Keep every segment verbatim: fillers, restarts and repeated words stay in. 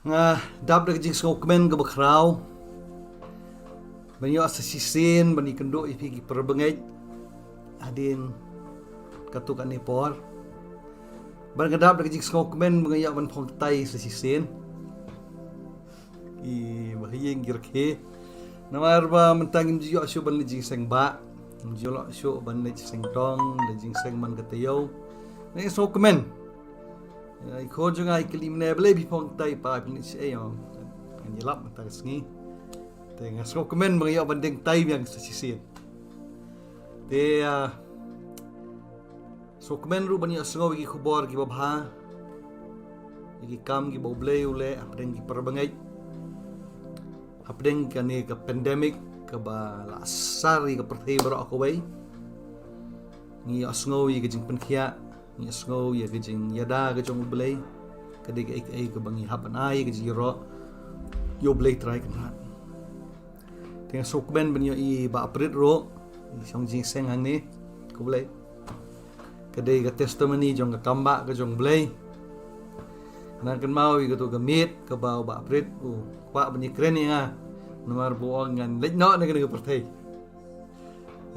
Nga dap da ka jingsngewkmen kaba khraw ban ïoh sa shisien ban ïakynduh ïa phi ki parabangeit hadien katto katne por. Bad nga dap da ka jingsngewkmen ba nga ïoh ban phong ktai sa shisien. Ki ba ha ïing ki rakhe. Namar ba mynta ngim ju ïoh shuh ban leit jingseng bah. Ngim ju ïoh shuh ban leit jingseng dong, leit jingseng man ka taïew. Nga sngewkmen. Ïa, i khun jong nga i kylli mynne balei phi phong ktai pa, phi leit shaei? Ngan ïalap mynta ka sngi. Te nga sngewkmen ba nga ïoh ban deng ktai biang sa shisien. Te, ah, sngewkmen ruh ban ïohsngew ïa ki khubor kiba bha, ïa ki kam kiba U Blei u leh hapdeng ki parabangeit, hapdeng kane ka pandemic kaba la asar ïa ka pyrthei baroh kawei. Ngi ïohsngew ïa ka jingpynkhiah, ngi ïohsngew ïa ka jingïada ka jong U Blei. Ka dei kaei kaei kaba ngi hap ban ai ka jingïaroh ïa U Blei Trai Kynrad. Te nga sngewkmen ban ïohi Bah Prit ruh i shong jingseng hangne. Khublei. Ka dei ka testimony jong ka kam bah ka jong U Blei. Nang kynmaw ïa kato ka miet kaba u Bah Prit u kwah ban ïakren ïa nga namar ba u ong ngan leit noh na kane ka pyrthei.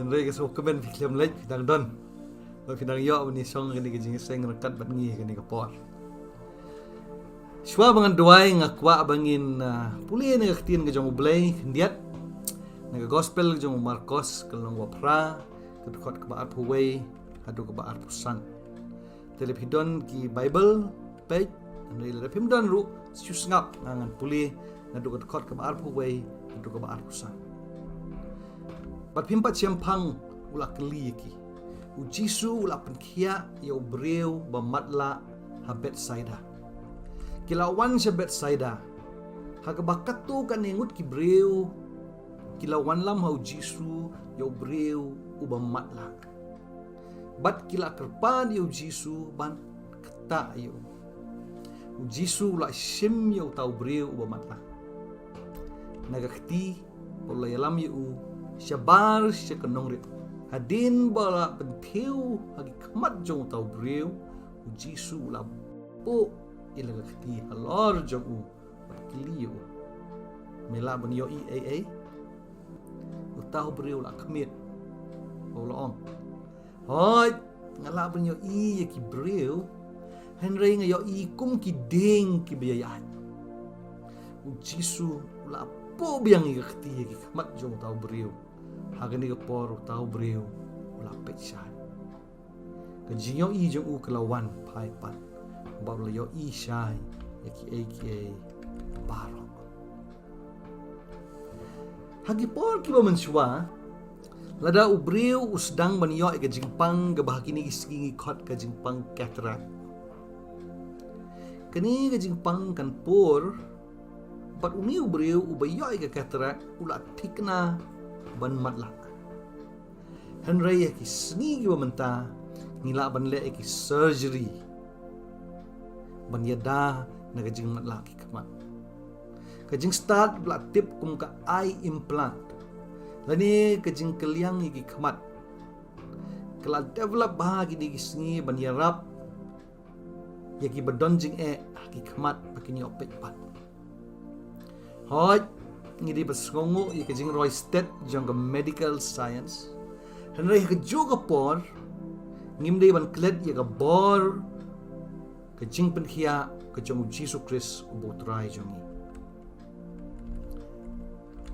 Hynrei ka sngewkmen phi khlem leit, phi dang don. Ba phi dang ïoh ban ïashong kane ka jingseng ryngkat bad ngi kane ka por. Shuwa ba ngan duwai nga kwah ba ngin, ah, pule na ka ktien ka jong U Blei khyndiat na ka gospel ka jong u Markos ka lynnong ba phra, ka dkhot kaba arphew wei haduh kaba arphew san. Te lada phi don ki Bible, peit, hynrei lada phim don ruh, shu sngap, nga ngan pule naduh ka dkhot kaba arphew wei haduh kaba arphew san. Bad phim pat shemphang u la kylli ïa ki. U Jisu u la pynkhiah ïa u briew ba matlah ha Bethsaida. Ki la wan sha Bethsaida ha kaba katto katne ngut ki briew ki la wanlam ha u Jisu ïa u briew uba matlah. Bad ki la kyrpad ïa u Jisu ban ktah ïa u. U Jisu u la shim ïa uta u briew uba matlah na ka kti bad u la ïalam ïa u shabar sha ka nongrim. Hadien ba la pynthiew ha ki khmat jong uta u briew, u Jisu u la buh ïa la ka kti halor jong u bad kylli ïa u, me lah ban ïohi ei ei? Uta u briew u la khmied bad u la ong, hooid, nga lah ban ïohi ïa ki briew, hynrei nga ïohi kum ki dieng kiba ïaid. U Jisu u la buh biang ïa ka kti ha ki khmat jong uta u briew. Ha kane ka por uta u briew u la peit shai. Ka jingïohi jong u ka la wan phai pat bad u la ïohi shai ïa kiei kiei baroh. Ha ki por kiba mynshuwa, lada u briew u sdang ban ïoh ïa ka jingpang kaba ha kine ki sngi ngi khot ka jingpang cataract, kane ka jingpang kan pur bad une u briew uba ïoh ïa ka cataract u la thikna ban matlah. Hynrei ha ki sngi kiba mynta ngi lah ban leh ïa ki surgery ban ïada na ka jingmatlah ki khmat. Ka jingstad ba la tip kum ka eye implant lane ka jingkylliang ïa ki khmat ka la develop bha ha kine ki sngi ban ïarap ïa kiba don jingeh ha ki khmat ba kin ïoh peit pat. Hooid, ngi dei ban sngewnguh ïa ka jingroi stet jong ka medical science, hynrei ha kajuh ka por ngim dei ban klet ïa ka bor ka jingpynkhiah ka jong u Jisu Khrist uba u Trai jong ngi.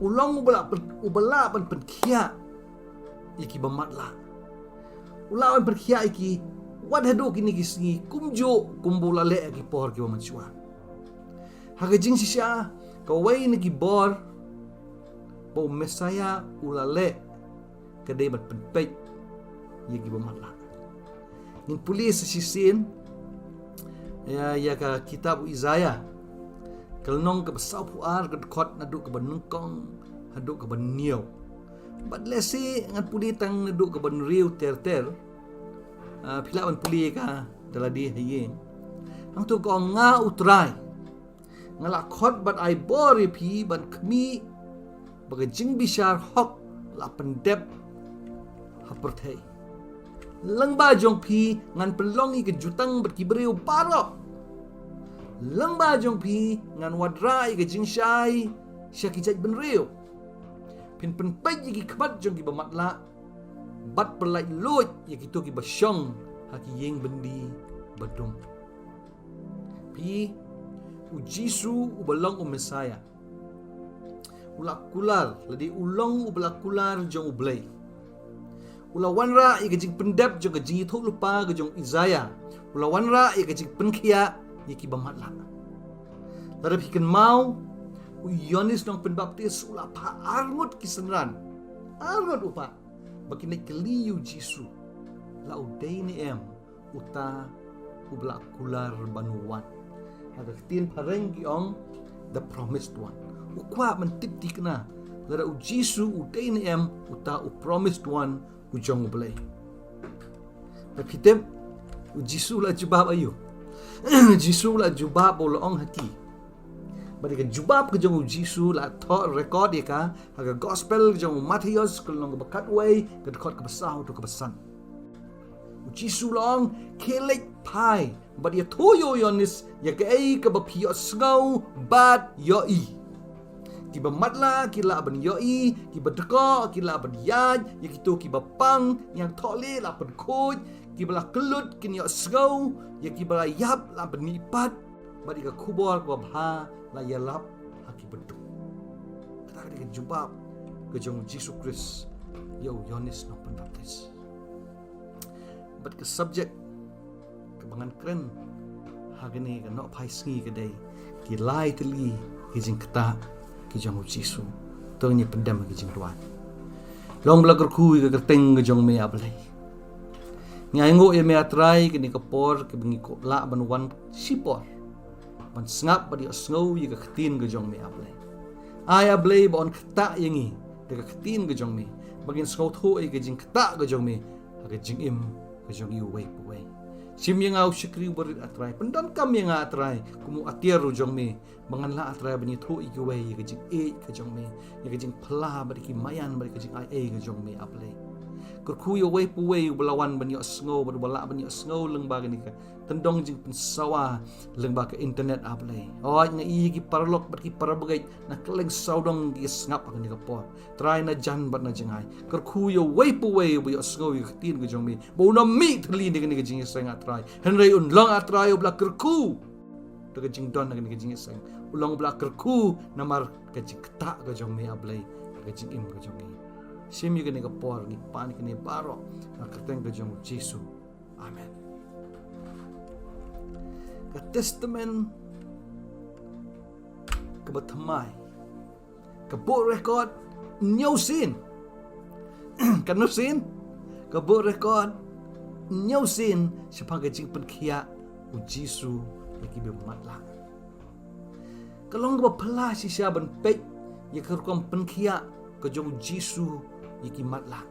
U long uba lah pyn-, uba lah ban pynkhiah ïa kiba matlah. U lah ban pynkhiah ïa ki wat haduh kine ki sngi kumjuh kumba u la leh ha ki por kiba mynshuwa. Ha ka jingshisha, kawei na ki bor ba u Messaïah u la leh ka dei ban pynpeit ïa kiba matlah. Ngin pule sa shisien ïa, ïa ka kitab u Isaiah, ka lynnong kaba sawphew ar, ka dkhot naduh kaba nyngkong haduh kaba hynñiew. Bad lehse ngan pule tang naduh kaba hynriew ter ter. Ah, phi lah ban pule ka da lade ha ïing. Hangto ka ong, nga u Trai nga la khot bad ai bor ïa phi ban khmih ba ka jingbishar hok la pyndep ha pyrthei. Lyngba jong phi ngan pynlong ïa ka jutang bad ki briew baroh. Lyngba jong phi ngan wanrah ïa ka jingshai sha ki jaitbynriew. Phin pynpeit ïa ki khmat jong ki bamatlah bad pyllait ïa kito ki bashong ha ki ïing byndi badum. Phi, u Jisu uba long u Messiah, u la kular, lane u long uba la kular jong U Blei. U la wanrah ïa ka jingpyndep jong ka jingïathuhlypa ka jong u Isaiah. U la wanrah ïa ka jingpynkhiah ïa ki bamatlah. Lada phi kynmaw, u Ïoannis Nongpynbaptis u la phah arngut ki synran, arngut u phah, ba kin leit kylli ïa u Jisu la u dei ne em uta uba la kular ban wan. Ha ka ktien phareng ki ong the promised one. U kwah ban tip thikna lada u Jisu u dei ne em uta u promised one u jong U Blei. Te phi tip u Jisu u la jubab aïu? U Jisu u la jubab, u la ong ha ki. Bad ïa ka jubab ka jong u Jisu la thoh record ïa ka ha ka gospel ka jong u Mathaios ka lynnong kaba khatwei ka dkhot kaba saw haduh kaba san. U Jisu u la ong, khie leit phai bad ïathuh ïa u Ïoannis ïa kaei kaba phi ïohsngew bad ïohi. Ki bamatlah ki lah ban ïohi, ki badkoh ki lah ban ïaid, ïa kito ki bapang, ïa ki thohlieh lah pynkhuid, ki ba la kyllut kin ïohsngew, ïa ki ba la ïap lah ban mihpat, bad ïa ka khubor kaba bha la ïalap ha ki baduk. Kata ka dei ka jubab ka jong u Jisu Khrist ïa u Ïoannis Nongpynbaptis. Bad ka subject kaba ngan kren ha kane ka nohphai sngi ka dei ki lai tylli ki jingktah ki jong u Jisu. To ngin pyndem ha ki jingduwai. Long ba la kyrkhu ïa ka kyrteng ka jong me, A Blei. Ngi ainguh ïa me, A Trai, kane ka por kaba ngi kwah lah ban wan shipor ban sngap bad ïohsngew ïa ka ktien ka jong me, A Blei. Ai, A Blei, ba yn ktah ïa ngi da ka ktien ka jong me, ba ngin sngewthuh ïa ka jingktah ka jong me ha ka jingim ka jong ngi uwei pa uwei. Shim ïa nga u shakri uba rit, A Trai. Pyndonkam ïa nga, A Trai, kum u atiar u jong me, ba ngan lah, A Trai, ban ïathuh ïa kiwei ïa ka jingïeit ka jong me, ïa ka jingphla bad ïa ki maïan bad ïa ka jingaiei ka jong me, A Blei. Kyrkhu ïa uwei pa uwei uba la wan ban ïohsngew bad uba lah ban ïohsngew lyngba kane ka tyndong jingpynsawa lyngba ka internet, A Blei. Hooid, nga ïohi ïa ki paralok bad ki parabangeit na kylleng sawdong ki sngap ha kane ka por, Trai, na jan bad na jngai. Kyrkhu ïa uwei pa uwei uba ïohsngew ïa ka ktien ka jong me, ba un ym mih tylli na kane ka jingïaseng, A Trai, hynrei un long, A Trai, uba la kyrkhu da ka jingdon na kane ka jingïaseng. Un long uba la kyrkhu namar ka jingktah ka jong me, A Blei, ha ka jingim ka jong ngi. Shim ïa kane ka por, ngi pan ïa kane baroh ha ka kyrteng ka jong u Jisu. Amen. Ka Testament kaba thymmai, ka buh record hynñiew sien. Katno sien? Ka buh record hynñiew sien shaphang ka jingpynkhiah u Jisu ïa ki bamatlah. Ka long kaba phylla shisha ban peit ïa ka rukom pynkhiah ka jong u Jisu ïa ki matlah.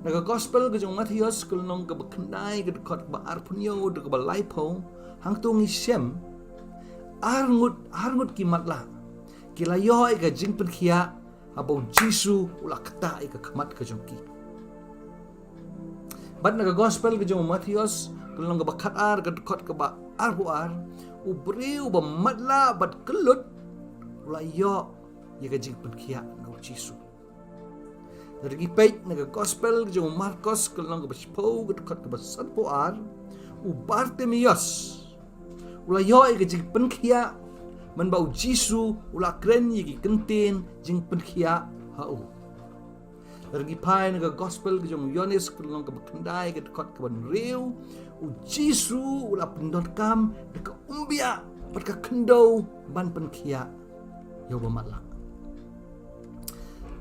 Na ka gospel ka jong u Mathaios ka lynnong kaba khyndai ka dkhot kaba arphew hynñiew haduh kaba laiphew, hangto ngi shem arngut, arngut ki matlah ki la ïoh ïa ka jingpynkhiah haba u Jisu u la ktah ïa ka khmat ka jong ki. Bad na ka gospel ka jong u Mathaios ka lynnong kaba khatar ka dkhot kaba arphew ar, u briew uba matlah bad kyllut u la ïoh ïa ka jingpynkhiah na u Jisu. Lada ngi peit na ka gospel ka jong u Markos ka lynnong kaba shiphew ka dkhot kaba sanphew ar, u Bartimeus u la ïoh ïa ka jingpynkhiah mynba u Jisu u la kren ïa ki kyntien jingpynkhiah ha u. Lada ngi phai na ka gospel ka jong u Ïoannis ka lynnong kaba khyndai ka dkhot kaba hynriew, u Jisu u la pyndonkam da ka umbiah bad ka khyndew ban pynkhiah ïa u bamatlah.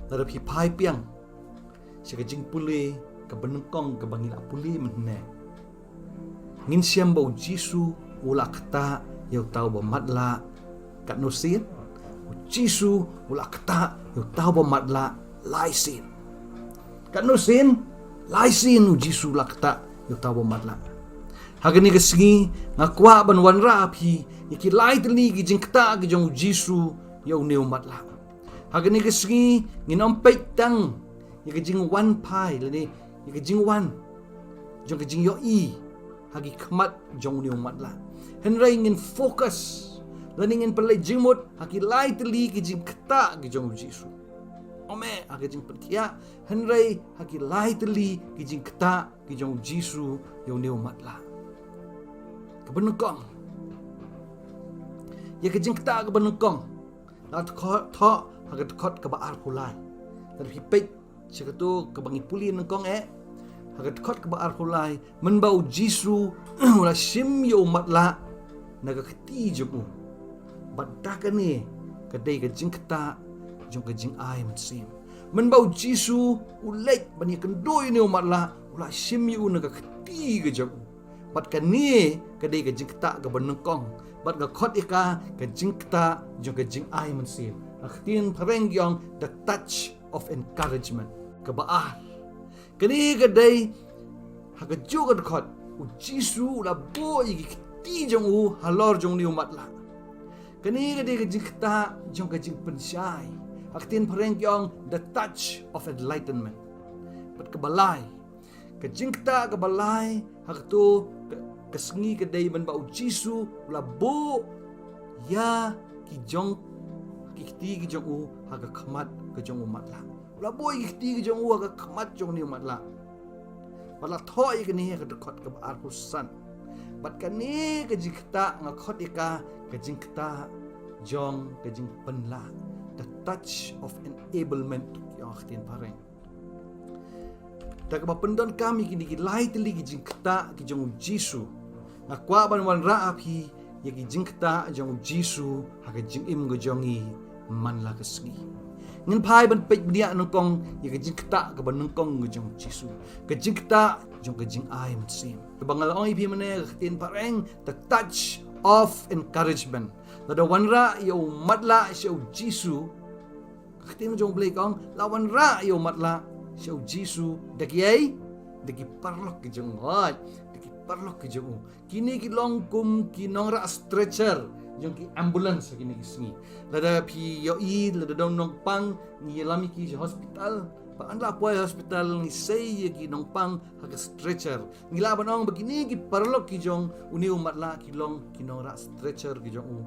Lada phi phai biang sha ka jingpule kaba nyngkong kaba ngi la pule mynne, ngin shem ba u Jisu u la ktah ïa uta u bamatlah katno sien? U Jisu u la ktah ïa uta u bamatlah lai sien. Katno sien? Lai sien u Jisu u la ktah ïa uta u bamatlah. Ha kane ka sngi nga kwah ban wanrah ha phi ïa ki lai tylli ki jingktah ki jong u Jisu ïa une u matlah. Ha kane ka sngi ngin ym peit tang ïa ka jingwan phai lane ïa ka jingwan jong ka jingïohi ha ki khmat jong une u matlah, Hynrei ngin focus lane ngin pynleit jingmut ha ki lai tylli ki jingktah ki jong u Jisu. Ym eh ha ka jingpynkhiah, hynrei ha ki lai tylli ki jingktah ki jong u Jisu ïa une u matlah. Kaba nyngkong, ïa ka jingktah kaba nyngkong, la thoh, thoh ha ka dkhot kaba arphew lai. Lada phi peit sha kato kaba ngi pule nyngkong eh, ha ka dkhot kaba arphew lai, mynba u Jisu u la shim ïa u matlah na ka kti jong u, bad da kane ka dei ka jingktah jong ka jingai mynsiem. Mynba u Jisu u leit ban ïakynduh ïa une u matlah, u la shim ïa u na ka kti ka jong u. Bad kane ka dei ka jingktah kaba nyngkong, bad nga khot ïa ka ka jingktah jong ka jingai mynsiem. Ha ka ktien phareng ki ong the touch of encouragement. Kaba ar, kane ka dei ha kajuh ka dkhot u Jisu u la buh ïa ki kti jong u halor jong une u matlah. Kane ka dei ka jingktah jong ka jingpynshai. Ha ka ktien phareng ki ong the touch of enlightenment. Bad kaba lai, ka jingktah kaba lai ha kato ka, ka sngi ka dei mynba u Jisu u la buh ïa ki jong, ki kti ki jong u ha ka khmat ka jong u matlah. U la buh ïa ki kti ki jong u ha ka khmat jong une u matlah. Bad la thoh ïa kane ha ka dkhot kaba arphew san. Bad kane ka jingktah nga khot ïa ka ka jingktah jong ka jingpynlah, the touch of enablement, ïa ka ktien phareng. Da kaba pyndonkam ïa kine ki lai tylli ki jingktah ki jong u Jisu, nga kwah ban wanrah ha phi ïa ki jingktah jong u Jisu ha ka jingim ka jong ngi man la ka sngi. Ngin phai ban peit bniah nyngkong ïa ka jingktah kaba nyngkong ka jong u Jisu, ka jingktah jong ka jingai mynsiem. Kaba nga la ong ïa phi mynne ha ka ktien phareng, the touch of encouragement. Lada wanrah ïa u matlah sha u Jisu, ka ktien jong u Blei ka ong, la wanrah ïa u matlah sha u Jisu da kiei? Da ki paralok ki jong u. Hooid, da ki paralok ki jong u. Kine ki long kum ki nongrah stretcher jong ki ambulance ha kine ki sngi. Lada phi ïohi, lada don nongpang, ngi ïalam ïa ki sha hospital. Ba yn lah poi hospital, ngi sei ïa ki nongpang ha ka stretcher. Ngi lah ban ong ba kine ki paralok ki jong une u matlah ki long ki nongrah stretcher ki jong u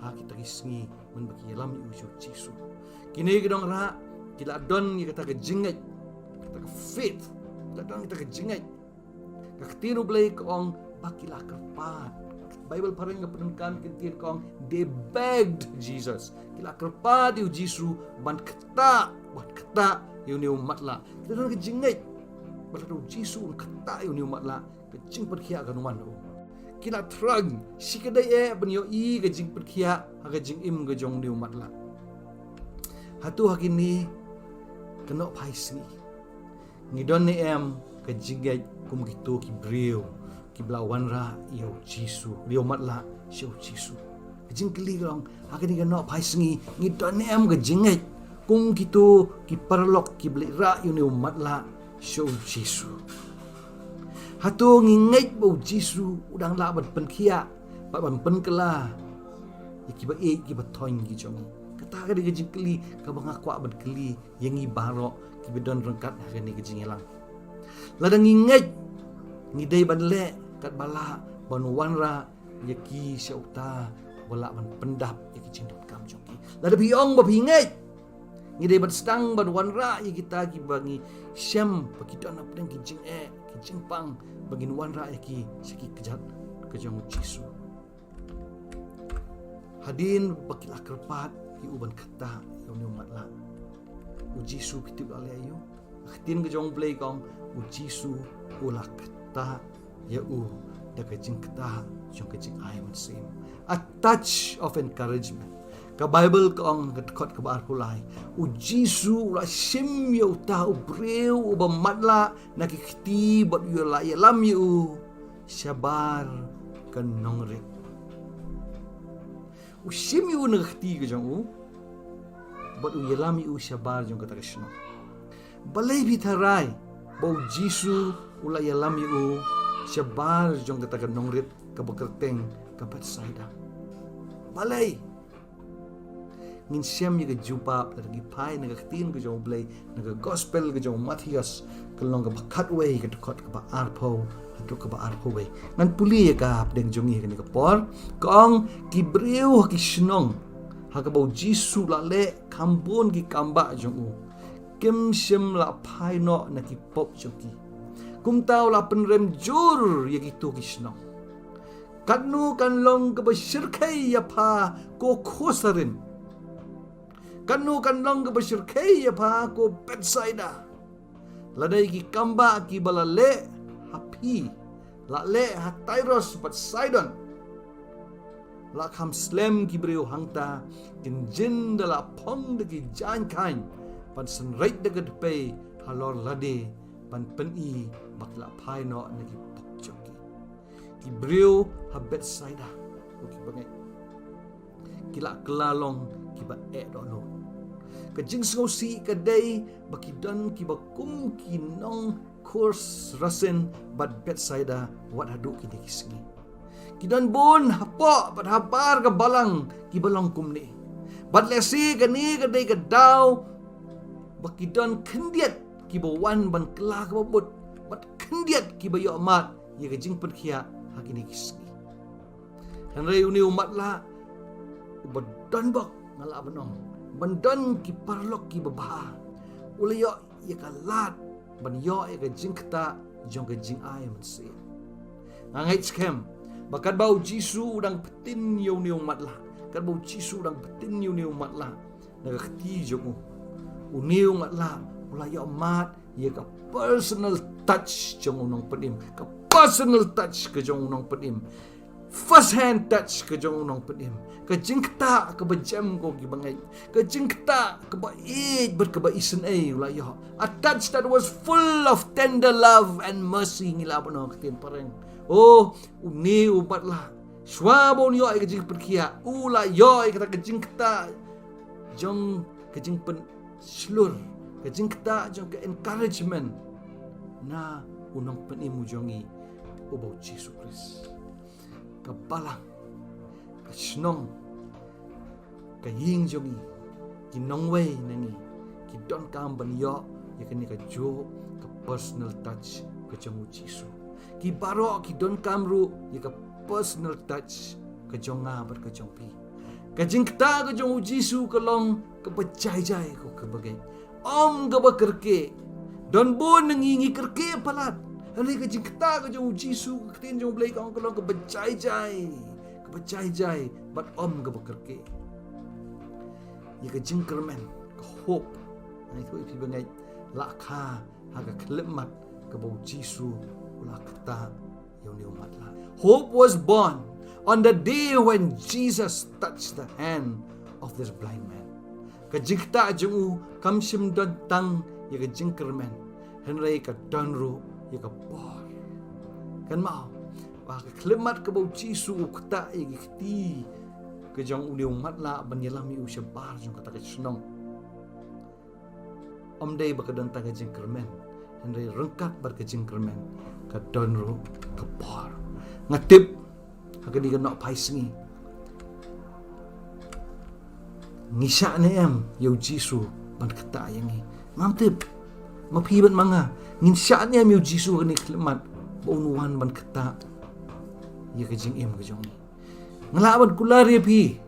ha kita ki sngi mynba ki ïalam ïa u Jisu. Kine ki nongrah ki la don ïa kata ka jingngeit, kata ka faith, ki la don kata ka jingngeit. Ka ktien u Blei ka ong ba ki la kyrpad. Baibl phareng ka pyndonkam ka ktien ka ong, they begged Jesus. Ki la kyrpad ïa u Jisu ban ktah, ban ktah ïa une u matlah. Ki la don ka jingngeit ba lada u Jisu un ktah ïa une u matlah, ka jingpynkhiah kan wan. Ki la thrang shikatdei eh ban ïohi ka jingpynkhiah ha ka jingim ka jong une u matlah. Hato ha kine ki nohphai sngi ngi don ne em ka jingngeit kum kito ki briew kiba la wanrah ïa u Jisu, ïa u matlah sha u Jisu? Ka jingkylli ka long, ha kine ki nohphai sngi ngi don ne em ka jingngeit kum kito ki paralok kiba la rah ïa une u matlah sha u Jisu? Hato ngi ngeit ba u Jisu u dang lah ban pynkhiah bad ban pynkylla ïa kiba ïeit kiba thoiñ ki jong ngi? Kata ka dei ka jingkylli kaba nga kwah ban kylli ïa ngi baroh kiba don ryngkat ha kane ka jingïalang. Lada ngi ngeit, ngi dei ban leh katba lah ban wanrah ïa ki sha uta uba lah ban pyndap ïa ki jingdonkam jong ki. Lada phi ong ba phi ngeit, ngi dei ban sdang ban wanrah ïa kita kiba ngi shem ba ki don hapdeng ki jingeh, ki jingpang, ba ngin wanrah ïa ki sha ki kjat ka jong u Jisu. Hadien ba ki la kyrpad ïa u ban ktah ïa une u matlah, u Jisu phi tip u la leh aïu? Ka ktien ka jong u Blei ka ong, u Jisu u la ktah ïa u da ka jingktah jong ka jingai mynsiem. A touch of encouragement. Ka Baibl ka ong ha ka dkhot kaba arphew lai, u Jisu u la shim ïa uta u briew uba matlah na ki kti bad u la ïalam ïa u shabar ka nongrit. U shim ïa u na ka kti ka jong u bad u ïalam ïa u shabar jong kata ka shnong. Balei phi tharai ba u Jisu u la ïalam ïa u shabar jong kata ka nongrit kaba kyrteng ka Bethsaida? Balei? Ngin shem ïa ka jubab lada ngi phai na ka ktien ka jong U Blei, na ka gospel ka jong u Mathaios, ka lynnong kaba khatwei, ka dkhot kaba arphew haduh kaba arphew wei. Ngan pule ïa ka hapdeng jong ngi ha kane ka por. Ka ong, ki briew ha ki shnong ha kaba U Jisu u la leh kham bun ki kambah jong u, kim shym la phai noh na ki pop jong ki. Kumta u la pynrem jur ïa kito ki shnong. Katno kan long kaba shyrkhei ïa pha, ko Khorasin. Katno kan long kaba shyrkhei ïa pha, ko Bethsaida. Lada ïa ki kambah kiba la leh ha phi la leh ha Tyrus bad Sidon, la kham slem ki briew hangta, kin jin da la phong da ki jaiñ khaiñ, bad synreit da ka dpei halor lade, ban pyni ba ki la phai noh na ki pop jong ki. Ki briew ha Bethsaida, ko ki bangeit, ki la kylla long kiba eh dohnud. Ka jingsngewsih ka dei ba ki don kiba kum ki nong Khorasin bad Bethsaida wat haduh kine ki sngi. Ki don bun hapoh bad habar ka balang kiba long kumne. Bad lehse kane ka dei ka daw ba ki don khyndiat kiba wan ban kylla kaba bud, bad khyndiat kiba ïoh mad ïa ka jingpynkhiah ha kine ki sngi. Hynrei une u matlah, uba don bok, nga lah ban ong, ban don ki paralok kiba bha, u la ïoh ïa ka lad ban ïoh ïa ka jingktah jong ka jingai mynsiem. Nga ngeit skhem ba katba U Jisu u dang pyntin ïa une u matlah, katba U Jisu u dang pyntin ïa une u matlah na ka kti jong u, une u matlah u la ïoh mad ïa ka personal touch jong u nongpynim, ka personal touch ka jong u nongpynim, first hand touch ka jong u nongpynim, ka jingktah kaba jem, ko ki bangeit, ka jingktah kaba ïeit bad kaba isynei u la ïoh. A touch that was full of tender love and mercy, ngi lah ban ong ha ka ktien phareng. Oh, une u matlah, shuwa ba un ïoh ïa ka jingpynkhiah, u la ïoh ïa kata ka jingktah jong ka jingpynshlur, ka jingktah jong ka encouragement na u nongpynim u jong ngi, uba U Jisu Khrist. Ka balang, ka shnong, ka ïing jong ngi, ki nongwei na ngi, ki donkam ban ïoh ïa kane kajuh ka personal touch ka jong U Jisu. Ki baroh ki donkam ruh ïa ka personal touch ka jong nga bad ka jong phi. Ka jingktah ka jong U Jisu ka long kaba jai jai, ko ki bangeit, ym kaba kyrkieh. Don bun na ngi ngi kyrkieh palat. Hynrei ka jingktah ka jong U Jisu, ka ktien jong U Blei ka ong ka long kaba jai jai, kaba jai jai, bad ym kaba kyrkieh. Ïa ka jingkyrmen, ka hope, nga ïathuh ïa phi bangeit, la kha ha ka khyllipmat kaba U Jisu u la ktah ïa une u matlah. Hope was born on the day when Jesus touched the hand of this blind man. Ka jingktah jong u kam shym don tang ïa ka jingkyrmen, hynrei ka don ruh ïa ka bor. Kynmaw ba ha ka khyllipmat kaba U Jisu u ktah ïa ki kti ka jong une u matlah ban ïalam ïa u shabar jong kata ka shnong, ym dei ba ka don tang ka jingkyrmen, hynrei ryngkat bad ka jingkyrmen ka don ruh ka bor. Nga tip ha kane ka nohphai sngi ngi shah ne em ïa U Jisu ban ktah ïa ngi? Ngam tip. Ma phi bad ma nga, ngin shah ne em ïa U Jisu ha kane ka khyllipmat ba un wan ban ktah ïa ka jingim ka jong ngi? Nga lah ban kular ïa phi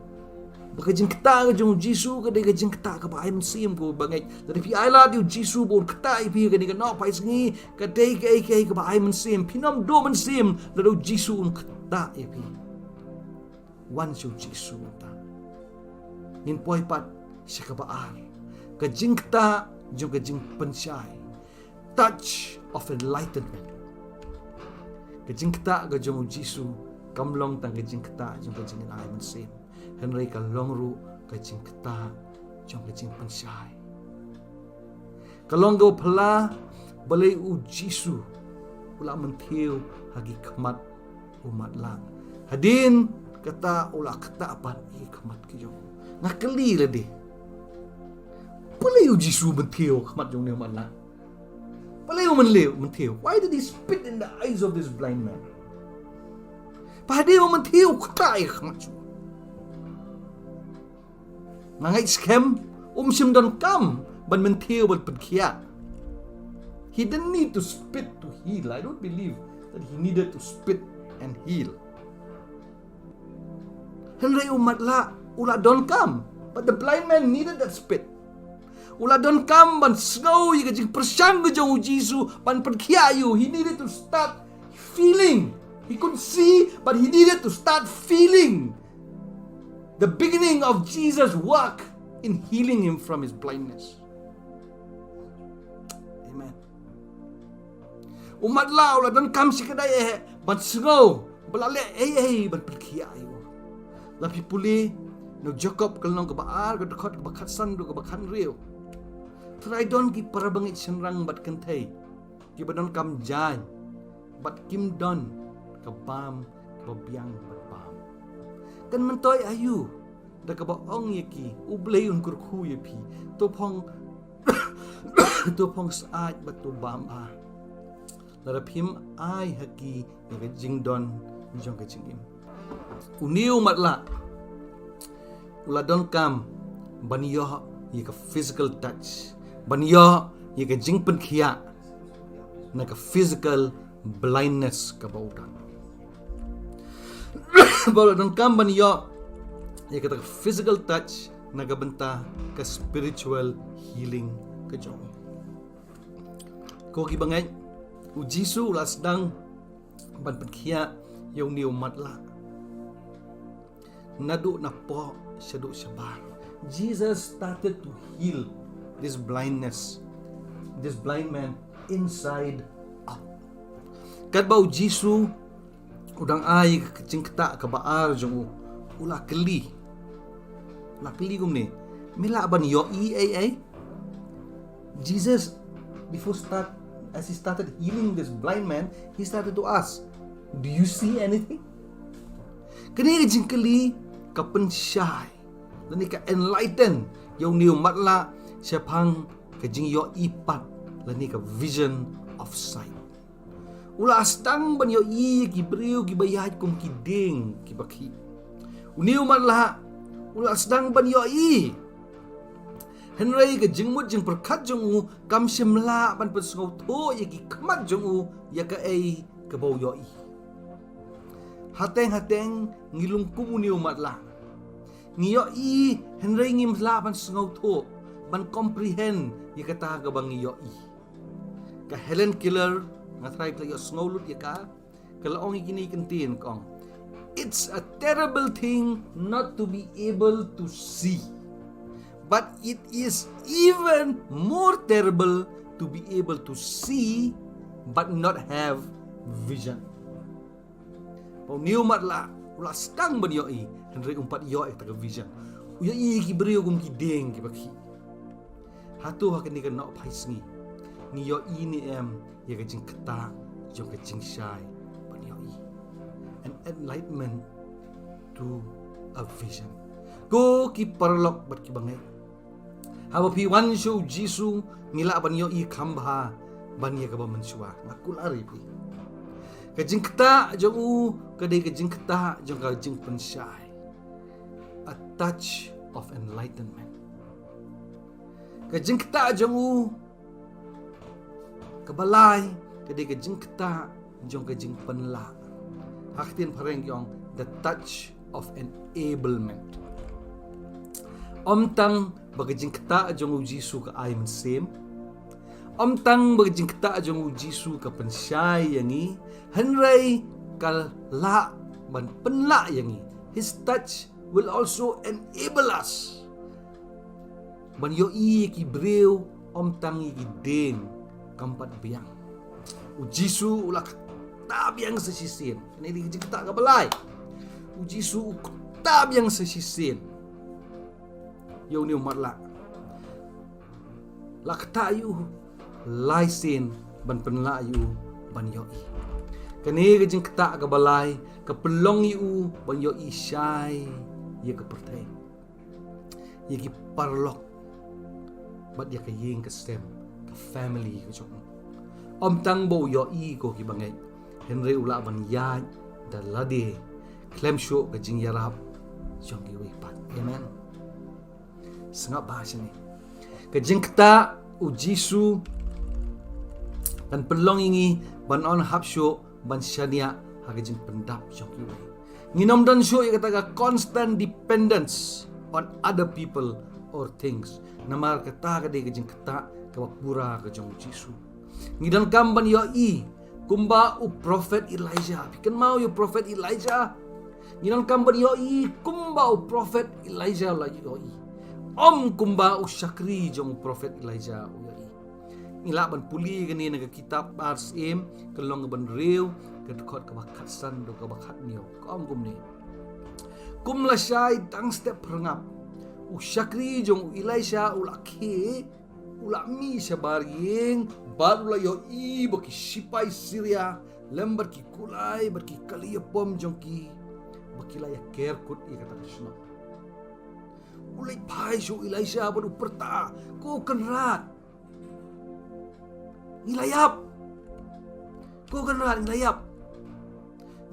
ba ka jingktah ka jong U Jisu ka dei ka jingktah kaba ai mynsiem, ko bangeit. Lada phi ai lad ïa U Jisu ba un ktah ïa phi ha kane ka nohphai sngi, ka dei kaei kaei kaba ai mynsiem. Phim duh mynsiem lada U Jisu um ktah ïa phi. Wan sha U Jisu mynta. Ngin poi pat sha kaba ar, ka jingktah jong ka jingpynshai. Touch of enlightenment. Ka jingktah ka jong U Jisu kam long tang ka jingktah jong ka jingai mynsiem, hynrei ka long ruh ka jingktah jong ka jingpynshai. Ka long kaba phylla balei U Jisu u la mynthiew ha ki khmat u matlah. Hadien kata u la ktah pat ïa ki khmat ki jong u. Nga kylli lade, balei U Jisu mynthiew ha khmat jong une u matlah? Balei u mynthiew, mynthiew? Why did he spit in the eyes of this blind man? Ba hadien u mynthiew u ktah ïa ki khmat jong u. Nga ngeit skhem um shym donkam ban mynthiew ban pynkhiah. He didn't need to spit to heal. I don't believe that he needed to spit and heal. Hynrei u matlah u la donkam, but the blind man needed that spit. U la donkam ban sngew ïa ka jingpyrshang ka jong u Jisu ban pynkhiah ïa u. He needed to start feeling. He couldn't see, but he needed to start feeling the beginning of Jesus' work in healing him from his blindness. Amen. U matlah u la donkam shi kdai eh ban sngew ba la leh ei ei ban pynkhiah ïa u. Lada phi pule na u Jakob ka lynnong kaba ar, ka dkhot kaba khatsan haduh kaba khathynriew. Trai don ki para bangeit shynrang bad kynthei kiba donkam jaiñ, bad kim don ka bam kaba biang ban bam. Kan myntoi aïu da kaba ong ïa ki, U Blei un kyrkhu ïa phi? To phong, to phong syaid bad to bam a, lada phim ai ha ki ïa ka jingdon jong ka jingim. Une u matlah u la donkam ban ïoh ïa ka physical touch, ban ïoh ïa ka jingpynkhiah na ka physical blindness kaba u don. Ba u la donkam ban ïoh ïa kata ka physical touch na ka bynta ka spiritual healing ka jong u. Ko ki bangeit, u Jisu u la sdang ban pynkhiah ïa une u matlah naduh napoh shaduh shabar. Jesus started to heal this blindness, this blind man inside out. Katba u Jisu u dang ai ka jingktah kaba ar jong u, u la kylli. U la kylli kumne, me lah ban ïohi ei ei? Jesus, before start, as he started healing this blind man, he started to ask, "Do you see anything?" Kane ka jingkylli ka pynshai lane ka enlighten ïa une u matlah shaphang ka jingïohi pat lane ka vision of sight. U la sdang ban ïohi ïa ki briew kiba ïaid kum ki dieng kiba khih. Une u matlah u la sdang ban ïohi. Hynrei ka jingmut jingpyrkhat jong u kam shym lah ban pynsngewthuh ïa ki khmat jong u ïa kaei kaba u ïohi. Hateng hateng ngi long kum une u matlah. Ngi ïohi hynrei ngim lah ban sngewthuh, ban comprehend ïa kata kaba ngi ïohi. Ka Helen Keller, nga tharai phi la ïohsngew lut ïa ka, ka la ong ïa kine ki kyntien, ka ong, "It's a terrible thing not to be able to see, but it is even more terrible to be able to see but not have vision." Ba une u matlah u la sdang ban ïohi hynrei um pat ïoh ïa kata ka vision. U ïohi ïa ki briew kum ki dieng kiba khih. Hato ha kane ka nohphai sngi ngi ïohi ne em ïa ka jingktah jong ka jingshai ban ïohi? An enlightenment to a vision. Ko ki paralok bad ki bangeit, haba phi wan sha u Jisu ngi lah ban ïohi kham bha ban ïa kaba mynshuwa. Nga kular ïa phi, ka jingktah jong u ka dei ka jingktah jong ka jingpynshai, a touch of enlightenment. Ka jingktah jong u kaba lai ka dei ka jingktah jong ka jingpynlah. Ha ka ktien phareng ki ong the touch of enablement. Ym tang ba ka jingktah jong u Jisu ka ai mynsiem, ym tang ba ka jingktah jong u Jisu ka pynshai ïa ngi, hynrei ka lah ban pynlah ïa ngi. His touch will also enable us ban ïohi ïa ki briew, ym tang ïa ki dieng kam pat biang. U Jisu u la ktah biang sa shisien. Kane dei ka jingktah kaba lai. U Jisu u ktah biang sa shisien ïa une u matlah. La ktah ïa u lai sien ban pynlah ïa u ban ïohi. Kane ka jingktah kaba lai ka pynlong ïa u ban ïohi shai ïa ka pyrthei, ïa ki paralok bad ïa ka ïing ka sem, ka family ka jong u. Ym tang ba u ïohi, ko ki bangeit, hynrei u lah ban ïaid da lade khlem shuh ka jingïarap jong kiwei pat. Amen. Sngap bha shane. Ka jingktah u Jisu kan pynlong ïa ngi ban ym hap shuh ban shaniah ha ka jingpyndap jong kiwei. Ngin ym don shuh ïa kata ka constant dependence on other people or things. Namar kata ka dei ka jingktah kaba pura ka jong u Jisu. Ngi donkam ban ïohi kumba u prophet Elijah. Phi kynmaw ïa u prophet Elijah? Ngi donkam ban ïohi kumba u prophet Elijah u la ïohi, ym kumba u shakri jong u prophet Elijah u ïohi. Ngi lah ban pule kane na ka kitab Ar Syiem, ka lynnong kaba hynriew, ka dkhot kaba khatsan haduh kaba khathynñiew. Ka ong kumne: Kum lashai dang step phyrngap, u shakri jong u Elijah u la khie, u la mih shabar ïing, bad u la ïohi ba ki shipai Syria lem bad ki kulai bad ki kali ïapom jong ki, ba ki la ïaker kut ïa kata ka shnong. U leit phai sha u Elijah bad u pyrta: Ko Kynrad, ngi la ïap. Ko Kynrad, ngi la ïap.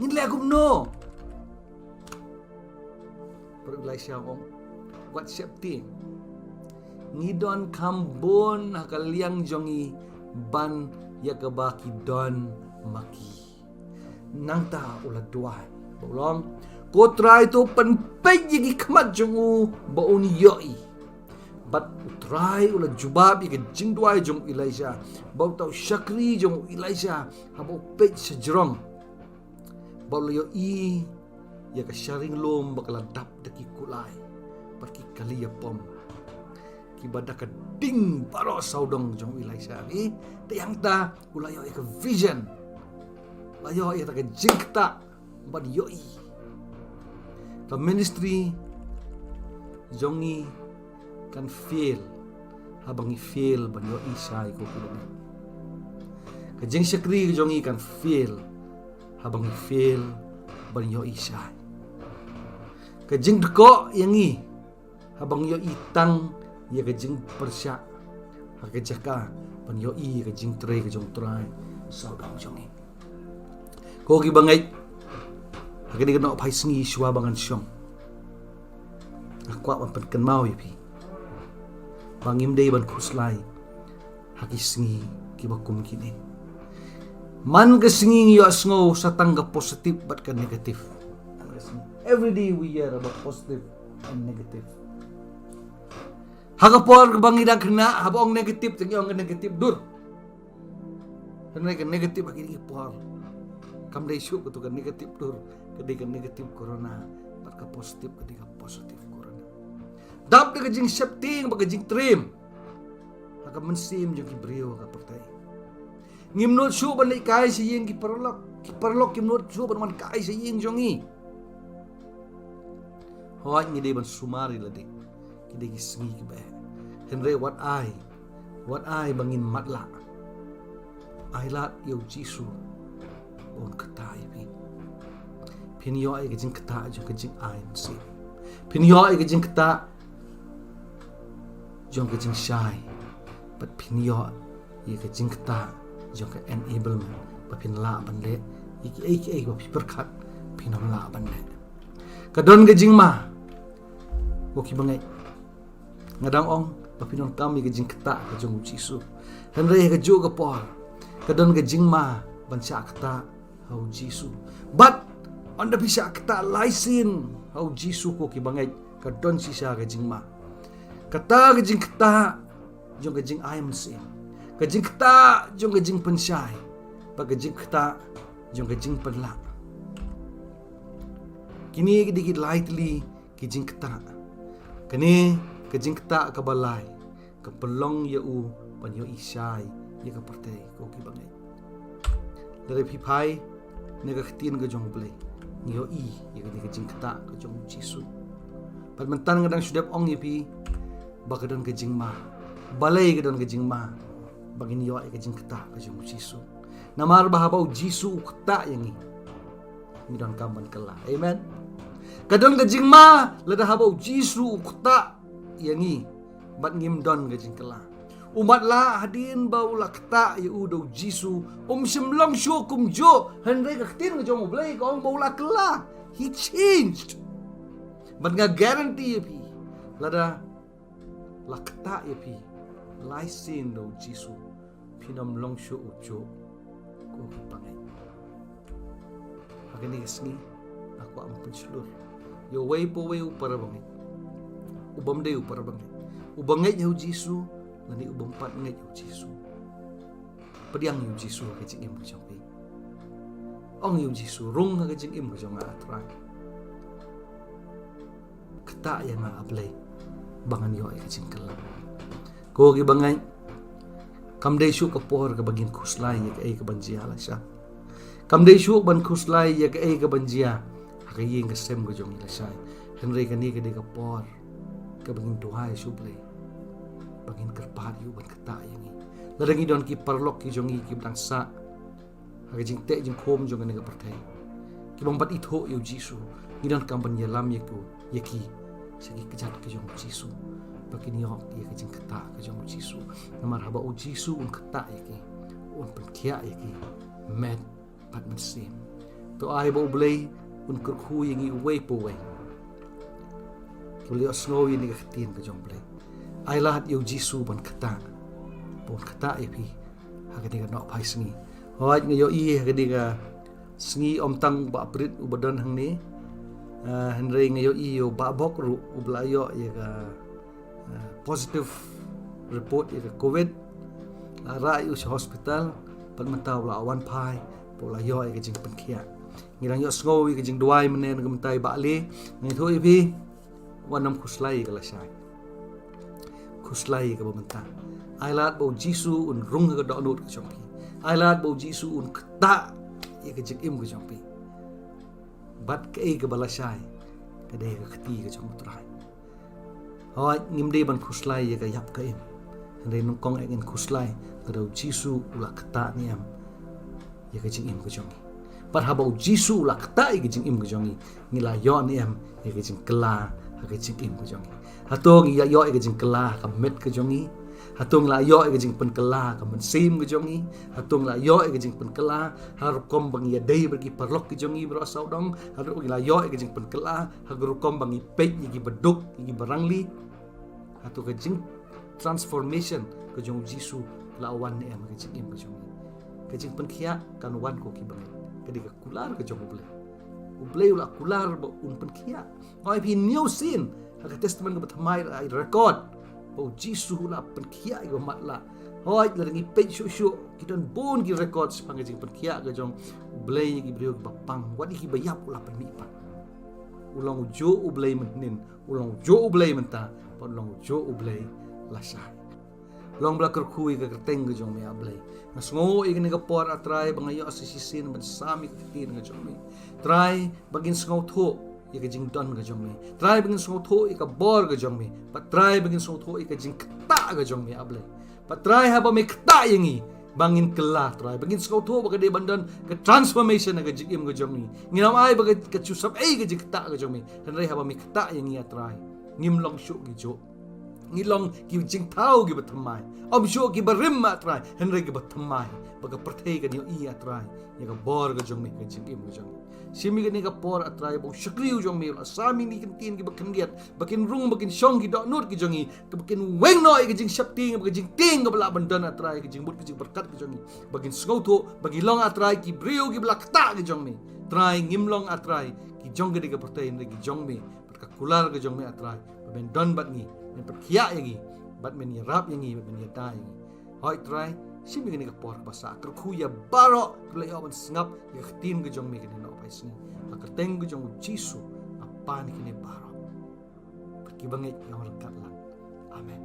Ngin leh kumno? Bad u Elijah u ong: Wat sheptieng. Ngi don kham bun ha ka liang jong ngi ban ïa kaba ki don ma ki. Nangta u la duwai, ba u ong: Ko Trai, to pynpeit ïa ki khmat jong u ba un ïohi. Bad u Trai u la jubab ïa ka jingduwai jong u Elijah. Bad uta u shakri jong u Elijah, haba u peit shajrong, bad u la ïohi ïa ka sharing lum ba ka la dap da ki kulai bad ki kali ïapom, kiba da ka ding baroh sawdong jong u Elijah. Te hangta u la ïoh ïa ka vision, la ïoh ïa ka jingktah ban ïohi. Ka ministry jong ngi kan fail haba ngi fail ban ïohi shai, ko ki bangeit. Ka jingshakri jong ngi kan fail haba ngi fail ban ïohi shai. Ka jingdkoh ïa ngi haba ngi ïohi tang ïa ka jingpyrshah, ha ka jaka ban ïohi ïa ka jingtrei ka jong u Trai sawdong jong ngi. Ko ki bangeit, ha kane ka nohphai sngi shuwa ba ngan shong, nga kwah ban pynkynmaw ïa phi ba ngim dei ban khuslai ha ki sngi kiba kum kine. Man ka sngi ngi ïohsngew sa tang ka positive bad ka negative. Every day we hear about positive and negative. Ha ka por kaba ngi dang khynnah, haba ong negative, te ngi ong ka negative dur. Hynrei ka negative ha kine ki por kam dei shuh katu ka negative dur, ka dei ka negative corona, bad ka positive ka dei ka positive corona. Dap da ka jingsheptieng bad ka jingtriem ha ka mynsiem jong ki briew ha ka pyrthei. Ngim nud shuh ban leit kai sha ïing ki paralok, ki paralok kim nud shuh ban wan kai sha ïing jong ngi. Hooid, ngi dei ban sumar ïa lade, ki dei ki sngi kiba eh. Hynrei wat ai, wat ai ba ngin matlah. Ai lad ïa u Jisu ba un ktah ïa phi. Phin ïoh ïa ka jingktah jong ka jingai mynsiem. Phin ïoh ïa ka jingktah jong ka jingshai, bad phin ïoh ïa ka jingktah jong ka enablement, ba phin lah ban leh ïa kiei kiei ba phi pyrkhat phin ym lah ban leh. Ka don ka jingma, ko ki bangeit, nga dang ong ba phin donkam ïa ka jingktah ka jong u Jisu. Hynrei ha kajuh ka por ka don ka jingma ban shah ktah ha u Jisu. Bad ynda phi shah ktah lai sien ha u Jisu, ko ki bangeit, ka don shisha ka jingma. Kata ka jingktah jong ka jingai mynsiem, ka jingktah jong ka jingpynshai, bad ka jingktah jong ka jingpynlah. Kine ki dei ki lai tylli ki jingktah. Kane ka jingktah kaba lai ka pynlong ïa u ban ïohi shai ïa ka pyrthei, ko ki bangeit. Lada phi phai na ka ktien ka jong u Blei, ngi ïohi ïa kane ka jingktah ka jong u Jisu. Bad mynta nga dang shu dep ong ïa phi ba ka don ka jingma. Balei ka don ka jingma ba ngin ïoh ïa ka jingktah ka jong u Jisu? Namar ba haba u Jisu u ktah ïa ngi, ngi donkam ban kylla. Amen. Ka don ka jingma lada haba u Jisu u ktah ïa ngi bad ngim don ka jingkylla. U matlah hadien ba u la ktah ïa u da u Jisu, um shym long shuh kumjuh, hynrei ka ktien ka jong u Blei ka ong ba u la kylla. He changed. Bad nga guarantee ïa phi, lada la ktah ïa phi lai sien da u Jisu, phin ym long shuh u juh, ko ki bangeit. Ha kane ka sngi nga kwah ban pynshlur ïa uwei pa uwei u para bangeit, u bym dei u para bangeit, u bangeit ïa u Jisu lane u bym pat ngeit ïa u Jisu. Pdiang ïa u Jisu ha ka jingim ka jong phi. Ong ïa u Jisu, rung ha ka jingim ka jong nga, A Trai. Ktah ïa nga, A Blei, ba ngan ïoh ïa ka jingkylla. Ko ki bangeit, kam dei shuh ka por kaba ngin khuslai ïa kaei kaban jia lashai. Kam dei shuh ban khuslai ïa kaei kaban jia ha ka ïing ka sem ka jong ngi lashai. Hynrei kane ka dei ka por kaba ngin duwai sha u Blei ba ngin kyrpad ïa u ban ktah ïa ngi. Lada ngi don ki paralok ki jong ngi kiba dang sah ha ka jingteh jingkhum jong kane ka pyrthei, ki bym pat ithuh ïa u Jisu, ngi donkam ban ïalam ïa ki, ïa ki sha ki kjat ka jong u Jisu, ba kin ïoh ïa ka jingktah ka jong u Jisu. Namar haba u Jisu un ktah ïa ki, un pynkhiah ïa ki met bad mynsiem. To ai ba u Blei un kyrkhu ïa ngi uwei pa uwei kiba la ïohsngew ïa kane ka ktien ka jong u Blei. Ai lad ïa u Jisu ban ktah, ban ktah ïa phi ha kane ka nohphai sngi. Hooid, nga ïohi ha kane ka sngi ym tang u Bah Prit uba don hangne, ah, hynrei nga ïohi ïa u Bah Bok ruh uba la ïoh ïa ka, ah, positive report ïa ka covid. La rah ïa u sha hospital, bad mynta u la wan phai, bad u la ïoh ïa ka jingpynkhiah. Ngi dang ïohsngew ïa ka jingduwai mynne na ka bynta i Bah Le. Nga ïathuh ïa phi, wat nym khuslai ïa ka lashai. Khuslai ïa kaba mynta. Ai lad ba u Jisu un rung ha ka dohnud ka jong phi. Ai lad ba u Jisu un ktah ïa ka jingim ka jong phi. Bad kaei kaba lashai ka dei ka kti ka jong u Trai. Hooid, ngim dei ban khuslai ïa ka ïap ka im, hynrei nyngkong eh ngin khuslai lada u Jisu u la ktah ne em ïa ka jingim ka jong ngi. Bad haba u Jisu u la ktah ïa ka jingim ka jong ngi, ngi la ïoh ne em ïa ka jingkylla ha ka jingim ka jong ngi? Hato ngi la ïoh ïa ka jingkylla ha ka met ka jong ngi? Hato ngi la ïoh ïa ka jingpynkylla ha ka mynsiem ka jong ngi? Hato ngi la ïoh ïa ka jingpynkylla ha rukom ba ngi ïadei bad ki paralok ki jong ngi baroh sawdong? Hato ngi la ïoh ïa ka jingpynkylla ha ka rukom ba ngi peit ïa ki baduk, ïa ki barangli? Hato ka jingtransformation ka jong u Jisu la wan ne em ha ka jingim ka jong ngi? Ka jingpynkhiah kan wan, ko ki bangeit, ka dei ka kular ka jong u Blei. U Blei u la kular ba un pynkhiah. Hooid, phi ñiew sien ha ka Testament kaba thymmai la ai record ba u Jisu u la pynkhiah ïa kiba matlah. Hooid, lada ngi peit shuh shuh, ki don bun ki record shaphang ka jingpynkhiah ka jong u Blei ïa ki briew kiba pang. Wat ïa kiba ïap u la pynmih pat. U long u juh u Blei mynhynnin, u long u juh u Blei mynta, bad u long u juh u Blei lashai. Long ba la kyrkhu ïa ka kyrteng ka jong me, A Blei. Nga sngewnguh ïa kane ka por, A Trai, ba nga ïoh sa shisien ban sam ïa ka ktien ka jong me. Trai, ba ngin sngewthuh ïa ka jingdon ka jong me. Trai, ba ngin sngewthuh ïa ka bor ka jong me. Bad Trai, ba ngin sngewthuh ïa ka jingktah ka jong me, A Blei. Bad Trai, haba me ktah ïa ngi, ba ngin kylla, Trai. Ba ngin sngewthuh ba ka dei ban don ka transformation ha ka jingim ka jong ngi. Ngin ym ai ba ka, ka shu sap ei ka jingktah ka jong me. Hynrei haba me ktah ïa ngi, A Trai, ngim long shuh ki juh. Ngi long ki jingthaw kiba thymmai. Ym shuh kiba rim, A Trai, hynrei kiba thymmai. Ba ka pyrthei kan ïohi, A Trai, ïa ka bor ka jong me ha ka jingim ka jong ngi. Shim ïa kane ka por, A Trai, ba u shakri u jong me u la sam ïa kine ki ktien kiba khyndiat, ba kin rung, ba kin shong ki dohnud ki jong ngi, ba kin weng noh ïa ka jingsheptieng, ba ka jingtieng kaba lah ban don, A Trai, ka jingmut, ka jingpyrkhat ka jong ngi, ba kin sngewthuh ba ki long, A Trai, ki briew kiba la ktah ka jong me. Trai, ngim long, A Trai, ki jong kane ka pyrthei, hynrei ki jong me. Bad ka kular ka jong me, A Trai, ba men don bad ngi, men pynkhiah ïa ngi, bad men ïarap ïa ngi, bad men ïada ïa ngi. Hooid, Trai, shim ïa kane ka por kaba sah, kyrkhu ïa baroh kiba la ïoh ban sngap ïa ka ktien ka jong me kane ka nohphai sngi. Ha ka kyrteng ka jong u Jisu nga pan ïa kine baroh. Bad ki bangeit ki ong ryngkat lang, Amen.